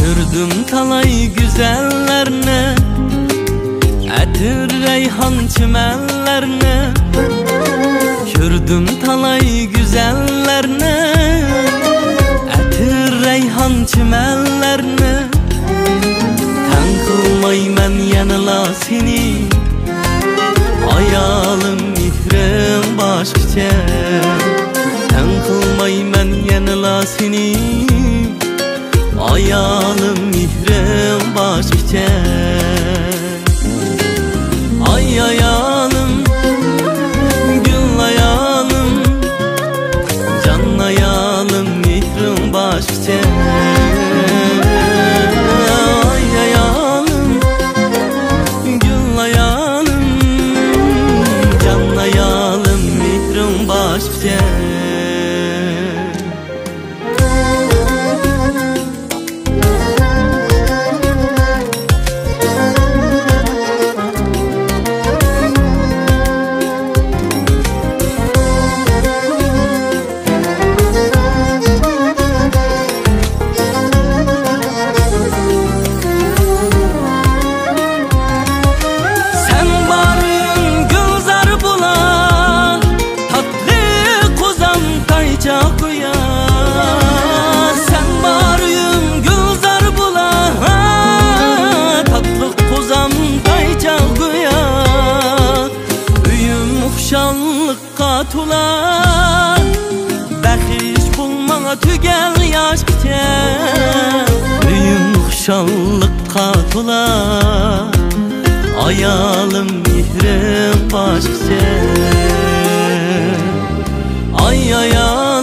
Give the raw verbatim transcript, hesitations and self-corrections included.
كۆردۈم تالاي گۈزەللەرنى، ئەتىر رەيھان چىمەنلەرنى. كۆردۈم تالاي گۈزەللەرنى، ئەتىر رەيھان چىمەنلەرنى. تەڭ قىلمايمەن يەنىلا سېنى، ئايالىم، مېھرىڭ باشقىچە. تەڭ قىلمايمەن يەنىلا سېنى، ئايالىم، مېھرىڭ باشقىچە. ئاي ئايالىم، گۈل ئايالىم، جان ئايالىم، مېھرىڭ باشقىچە. ئاي ئايالىم، گۈل ئايالىم، جان ئايالىم، مېھرىڭ باشقىچە. سەن بار ئۆيۈم گۈلزار بۇلاق، تاتلىق قوزام تايچا قۇيا. سەن بار ئۆيۈم گۈلزار بۇلاق، تاتلىق قوزام تايچا قۇيا. ئۆيۈم خۇشاللىققا تولا، بەخش بول ماڭا تۈگەل ياشقىچە. ئۆيۈم خۇشاللىققا تولا، ئايالىم، مېھرىم باشقىچە. ئاي ئايال